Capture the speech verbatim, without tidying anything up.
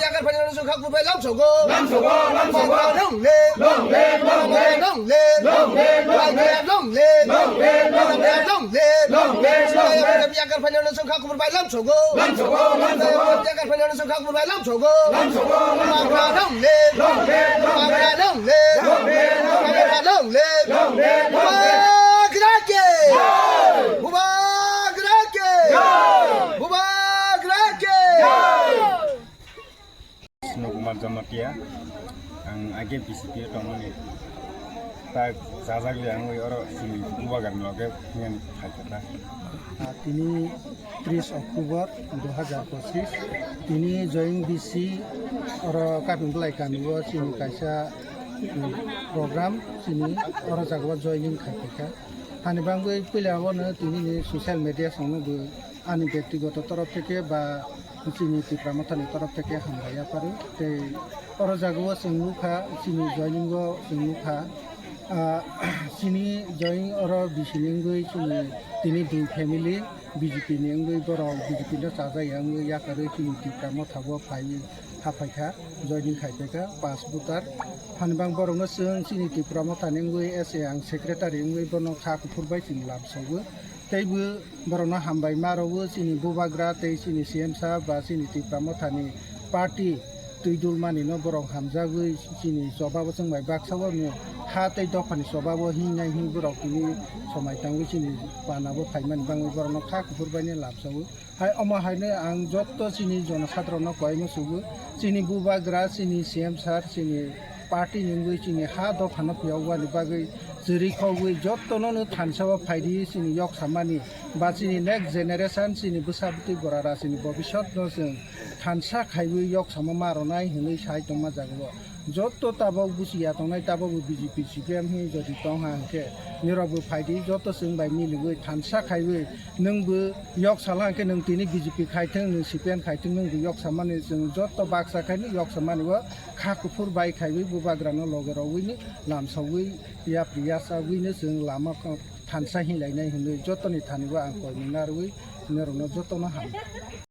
Yakar phani rano chwng kha kuphur bai lamsogo. Lamsogo, lamsogo. Long live. Long live, long live. Long live. Long live, long live. Long live, long live. Long live, long live. Long live, long live. Yakar phani rano chwng kha kuphur bai lamsogo. Lamsogo, lamsogo. Yakar phani rano chwng kha kuphur bai lamsogo. Lamsogo, lamsogo. Long live. Long live, long live. Long live, long live. Long live, long live. Long live, long live. Bubagra ki! Jai! Bubagra ki! Jai! Bubagra ki! Jai! Vishnu Kumar Jamatia, ang age B C P o tongmani. Ta chajak le ang oi oro sini Bubagra ni loge phiyan phaikha ta. Ah, tini tris October dui hajar pochin, tini join B C oro Kapinglai kami o chini kaisa, um, program chini oro jaga o joining khai phaikha. Hani bangwi puila o no tini ni social media song no bo ani bektigoto torof theke ba chini Tipra Mothani torof theke hambai yapharwi. Tei oro jaga o chwng nukha, chini joining o chwng nukha, ah, chini joining oro bisi ni wngwi chini tini dui family B J P ni wngwi borok B J P no chajak ya wngwi yakarwi chini Tipra Motha o phaiwi haphaikha, joining khai phaikha, pas voter. Hani bang borok no chwng chini Tipra Mothani wngwi S A ang secretary wngwi bono kha kuphur bai chini lamsogo. Tei bo borokno hambai ma rwo, chini Bubagra tei chini C M sir ba chini Tipra Mothani party twi dulmani no borok hamjagwi chini chobabo chwng bai baksa o ni ha tei dophani chobabo hingnai hwnwi borok tini somai tangwi chini pana bo phaimani bangwi borokno kha kuphur bai ni lamsao. Hai omo hai no ang jotto chini jonosadharokno koi musugo, chini Bubagra, chini C M sir, chini party ni wngwi chini ha dophano phiyokbani bagwi chwrwi khogwi jottono no thansa o phaidi chini yok samani ba chini next generation chini bwsa bwtwi borara chini bobisot no chwng thansa khaiwi yok sama ma rwnai hwnwi sai tongma jaga o. Jotto tabok buchi ya tongnai tabok bo B J P C P M hwnwi jodi tong ha hwnkhe nirok bo phaidi jotto chwng bai miliwi thansa khaiwi nwng bo yok sala hwnkhe nwng tini B J P khai thung nwng C P M khai thung nwng bo yok samani chwng jotto baksa khaini yok samani o kha kuphur bai khaiwi Bubagrano loge rogwini lamsogwi yapri yasagwino chwng lama thansa hinlainai hwnwi jottoni thani o ang koimung narwgwi norokno jottono ham.